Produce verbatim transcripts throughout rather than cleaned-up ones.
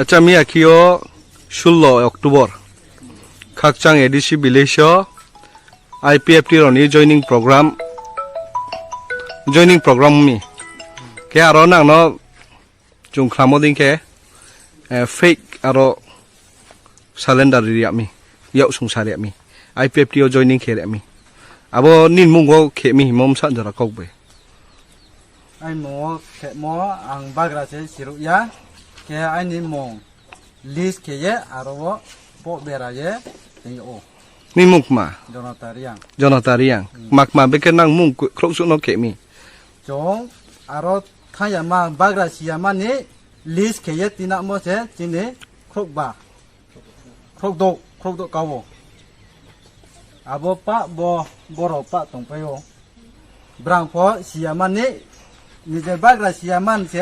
Acha miya kio sullo October. Khakchang A D C village o I P F T roni joining program, joining program mi. Khe aro nangno chwng khlamo ding khe, eh, fake aro calendar riyami, yak sung sa riyami. I P F T o joining khe riyami. Abo nin mungo khe mi himo msa jora kok bai. Ai mo khe mo ang bagra se siruk ya. Khe aini mung list khe ye aro wo po bera ye tei o. Ni mung kma? Jonata Riang. Jonata Riang. Hmm. Makma beke nang mung ku-, khroksuk no khe mi? Chong aro thaya ma bagra siya mani list khe ye tina mo se chini khrok ba. Khrok do, khrok do kawo. Abo pa bo, boro pa tong pai o. Brang pho siya mani, nije bagra siya man se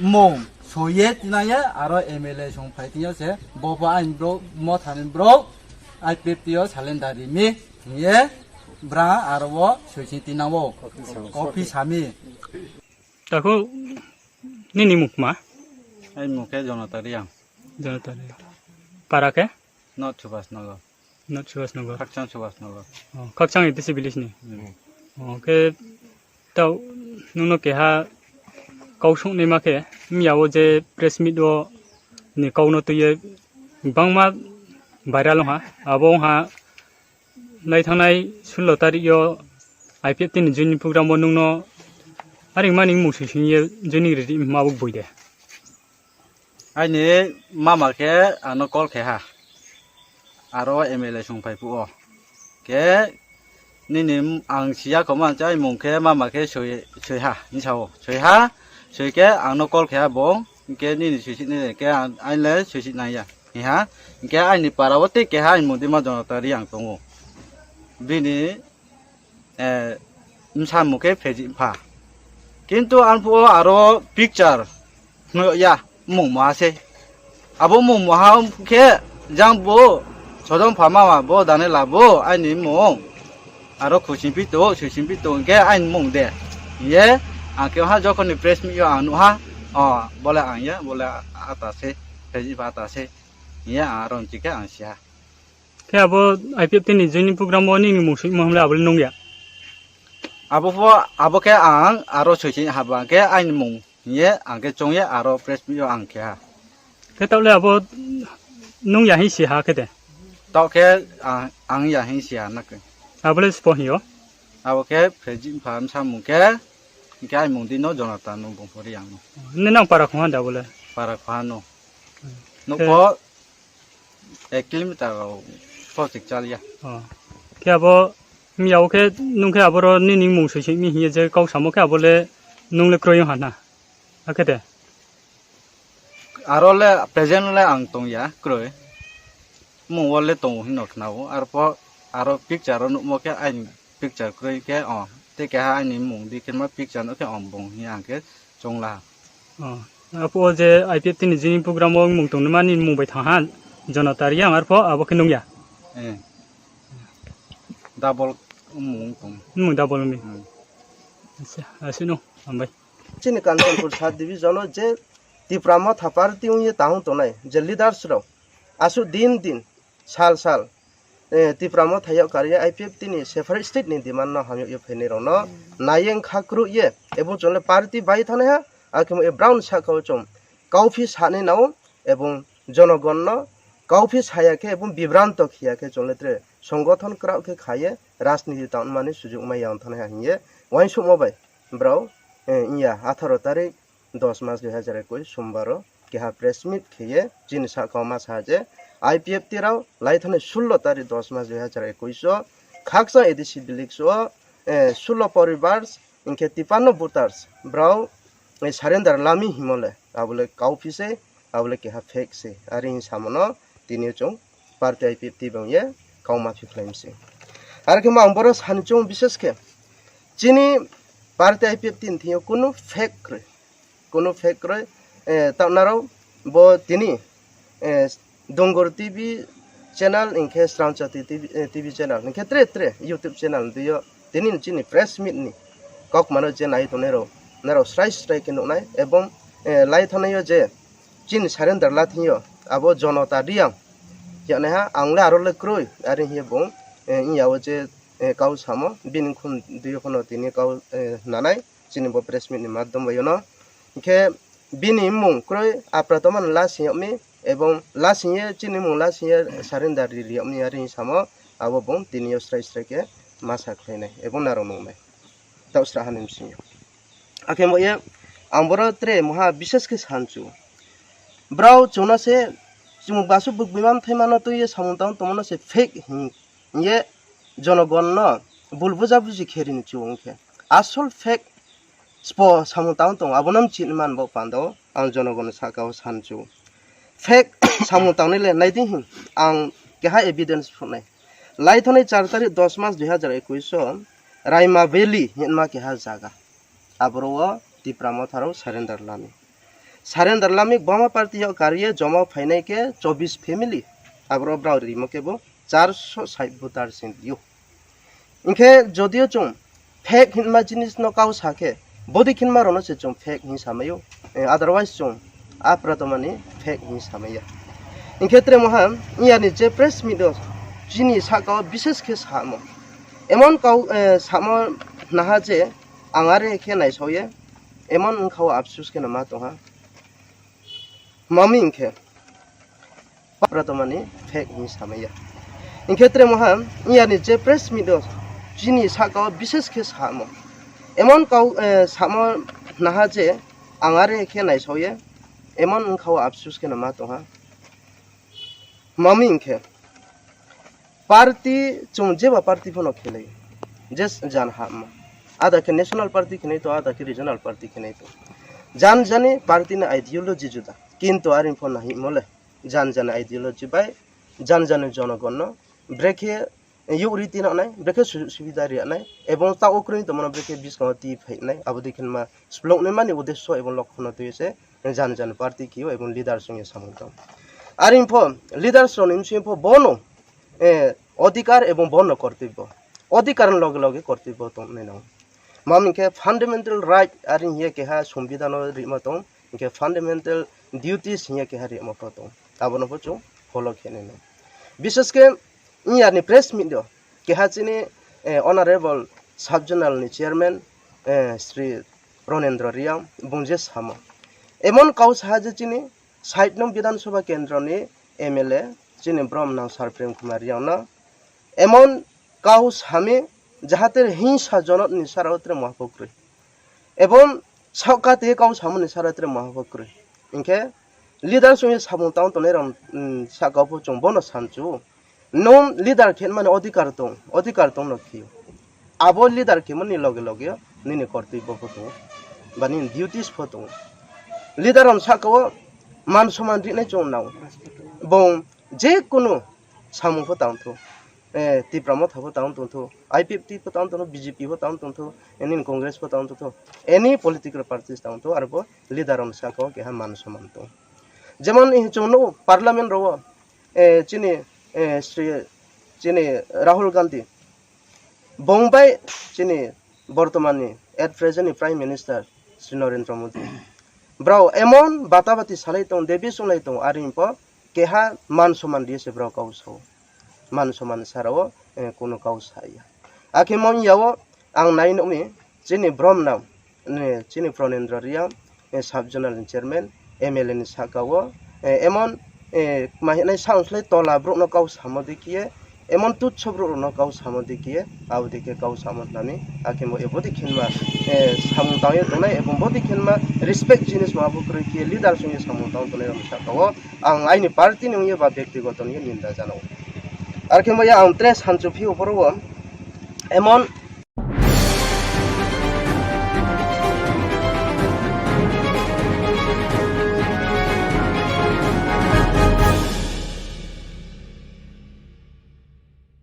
mung soye tina ye, aro M L A song phai tina se, bo pho ain bro, mo thanin bro, I P F T o calendar ri mi, ye, brang aro wo soisin tina wo, office sami. Tako nini mukma? Ai mukhe Jonata Riang. Jonata Riang. Para khe? North Subhas Nagar. North Subhas Nagar. Khakchang Subhas Nagar. Oh, Khakchang A D C village ni. Hmm. Oh, khe tao nungno keha kau song ni ma khe, miya o je press meet o ni kau no twi ye bangma viral ha. Abo ha lai thangnai sullo tarik yo I P F T ni joining program o nungno aring mani mung sui sui ye joining ready ma buk boi de. Aini mama khe ano call khe ha. Aro M L A sung phai phuo. Khe nini m-, ang siya kho man chai mung khe mama khe sui, sui ha, ni sao. Sui ha, sui khe ang no call khe ha bong, khe nini sui si ni khe ang, ang le sui si nang ya. Ni ha, khe aini para o tei khe ha, aini mung di ma Jonata Riang tongo. Bini, eh, msa mung khe pheji pha. Kintu ang phuo aro picture, no ya, mung ma se. Abo mung maha khe jang bo sodom pha mama bo dane labo aini mung. Aro khusin pito, suisin pito hwnkhe aini mung de. Ye, ang khe ha jokhon ni press meet yo ang nuha, o, bole ang ya, bole ata se, pheji pha ata se. Ye, ang aro hwnchi khe ang siha. Khe abo I P F T ni joining program o nini mung sui mo hwnle abo le nung ya? Abo pho, abo khe ang aro suisin haba khe aini mung. Ye, ang khe chong ye aro press meet yo ang khe ha. Khe tao le abo nung ya hin si ha khe de? Tao khe ang, ang ya hin si ha na khe. Abo le spo hin yo? Abo khe pheji pha msa mung khe, khe ai mung di no Jonathan no bung phori ang no. Ne nang para khong han da abo le? Para khong han no. Hmm. No khe pho ek kilometer rok plastic chaliya. Oh. Khe abo miya o khe nung khe aboro nini mung sui sui mi hiye je kau samo khe abo le nung le kroi ha na. Akhe de. Aro le present le ang tong ya kroi. Mung wall le tongo hino khna o. Arpho aro picture o nukmo khe aini picture kroi khe o. Te keha aini mung di khe ma picture no khe o bung hi ang khe chongla. Oh, apo o je I P F T ni joining program o mung tong mani mung bai thang ha, Jonata Riang arpho abo khe nung ya? Eh. Double mung tong. Mung double mi. Hmm. Acha, asino, hambai. Chini Kanchanpur sub division o je Tipra Motha party wngye tang tongnai je leaders rok aswk din din sal sal, eh, Tipra Motha yok karwi I P F T ni separate state ni demand no hamyok ye phainai rok no nayeng kha kwrwi ye, ebong chwng le party bai thanai ha, akhe mo e brown saka o chwng kauphi sanai nao, ebong jonogon no kauphi saya khe ebong bibranto khiya khe chwng le tre songothon kwrak khe khaye rajniti tang mani sujuk maya wng thanai ha hinye uansukma bai brao, eh, wngya atharo tarik dos mas dui hazar ekush, Sombar o keha press meet kheye chini saka o ma sa je I P F T rao lai thani sullo tarik dos mas dui hazar ekush o khaksa A D C village o, eh, sullo poribars hingkhe tipanno voters brao, eh, surrender lami himole abo le kauphi se, abo le keha fake se. Ari hin samono tini chwng party I P F T bang ye kauma phi khlai mse. Ar khe mo ang boro sani chwng bises khe chini party I P F T ni thing yo kunu fake kwrwi, kunu fake kwrwi, eh, ta naro bo tini, eh, Dongur T V channel hingkhe Srangchati T V, eh, T V channel hingkhe tre tre YouTube channel twi yo tini chini press meet ni kok mano je nai tongnai rok, norok srai srai khe nuknai ebong, eh, lai thangnaio je chini surrender la thingyo, abo Jonota Riyang. Yaknaiha ang le aro le kroi, are hiye bung, eh, iya o je, eh, kau samo, bini khun duyo khun tini kau, eh, nanai, chini bo press meet ni madhyam bai no. Hingkhe bini mung kroi, Apratoman la siyokmi, ebong la siye, chini mung la siye surrender ri riyokmi, are samo, abo bung tini yo srai srai khe masa khlainai, ebong narok nungnai. Tausra hani msingyo. Akhe mo ye, ang boro tre moha bishes khe sanchu. Brao chuna se, chumuk basu buk bimam thaimano twi ye samung tang tongmano se fake hin ye jonogon no bul buja buji kherini chu wngkhe. Asol fake spo samung tang tong abono mchini man bo pando ang jonogon saka o sanchu. Fake samung tangnai le naidi hin ang keha evidence phunai. Laithoni char tarik dos mas dui hazar ekush o Raima Valley hinma keha jaga. Aboro o Tipra Motha rok surrender lami. Surrender lami boma party o kariye joma phainai khe chobbish family. Aboro brao rimo khe bo charso sait voter sing dio. Hingkhe jodio chwng fake hinma jinis no kau sa khe, bodi khinma rok no se chwng fake hin samai o. Eh, otherwise chwng Apratoman ni fake hin samai ya. Hingkhe tre moha, iya ni je press meet o chini saka o bishes khe samo. Emon kau, eh, samo naha je, ang are khe naisao ye, emon wngkha o afsus khe no ma tongha. Mami hingkhe, Apratoman ni fake hin samai ya. Hingkhe tre moha, iya ni je press meet o chini saka o bishes khe samo. Emon kau, eh, samo naha je, ang are khe naisao ye, emon wngkha o afsus khe no ma tongha. Mami hingkhe, party chwng jeba party phano khelai, je jan hapma. Ada khe national party khenai to, ada khe regional party khenai to. Jan jani party ni ideology juda, kintu aring phano himo le jan jani ideology bai jan jani jonogon no brekhe yug riti nai, brekhe su-, subida ri nai, ebong ta ukroi tongmano brekhe biskango twi phai nai, abo dikhin ma splok nai mani udesso ebong lokhono twi se jan jan party kio ebong leader songya samung tong. Aring pho leaders rok ni bsing pho bono, eh, odhikar ebong bono kortobyo. Odhikar ni loge loge kortobyo tong nai nang. Mam hingkhe fundamental right aring hiye keha sombidano rima tong, hingkhe fundamental duties hiye keha rima pho tong. Abono pho chwng follow khe nai nang. Bishes khe Iya ni press meet o keha chini, eh, honorable sub zonal ni chairman, eh, Shri Pranendra Reang bung je samo. Emon kau saha je chini sait nung Bidhan Sabha kendro ni M L A chini brom nang Sir Prem Kumar Reang no emon kau sami jahate hingsa jonot ni sara o tre moha pho kwrwi. Ebong saoka tei kau samani sara tre moha pho kwrwi. Hingkhe leader songwi samung tang tongnai rok, mm, saka o pho chwng bono sanchu. Nwng leader khe mani odhikar tong, odhikar tong no khio. Abo leader khe mani loge loge nini kortwi bo pho tongo. Ba nini duties pho tongo. Leader rok saka o man soman rinai chwng nao. Bong je kunu samung pho tang tho. Eh, Tipra Motha pho tang tong tho. I P F T pho tang tong tho, B J P pho tang tong tho, any Congress pho tang tong tho. Any political parties tang tho, aro bo leader rok saka o keha man soman tong. Jemon, eh, chwng no parliament ro, eh, chini, eh, Shri, chini Rahul Gandhi. Bong bai chini bortomani at present ni Prime Minister Shri Narendra Modi. Brao emon bata bati salai tong, debi sunglai tong, ari pho keha man soman ri se brao kau sao. Man soman sara o, eh, kunu kau saya. Akhe mon ya o ang nai nukni chini brom nam, ne, chini Pranendra Reang, eh, sub zonal ni chairman, M L A ni saka o, eh, emon, eh, ma hinai sound slai tola borok no kau samo de kiye, emon tutso borok no kau samo de kiye, abo de khe kau samo nani, akhe mo ebo de khinma, eh, samung tangye tongnai, ebong bo de khinma respect jinis ma bo kwrwi kiye, leader songye samung tang tongnai rok saka o, ang aini party ni wngye ba byaktigoto ni ninda jano. Arkhe mo ya ang tre sanchu phi opor o, emon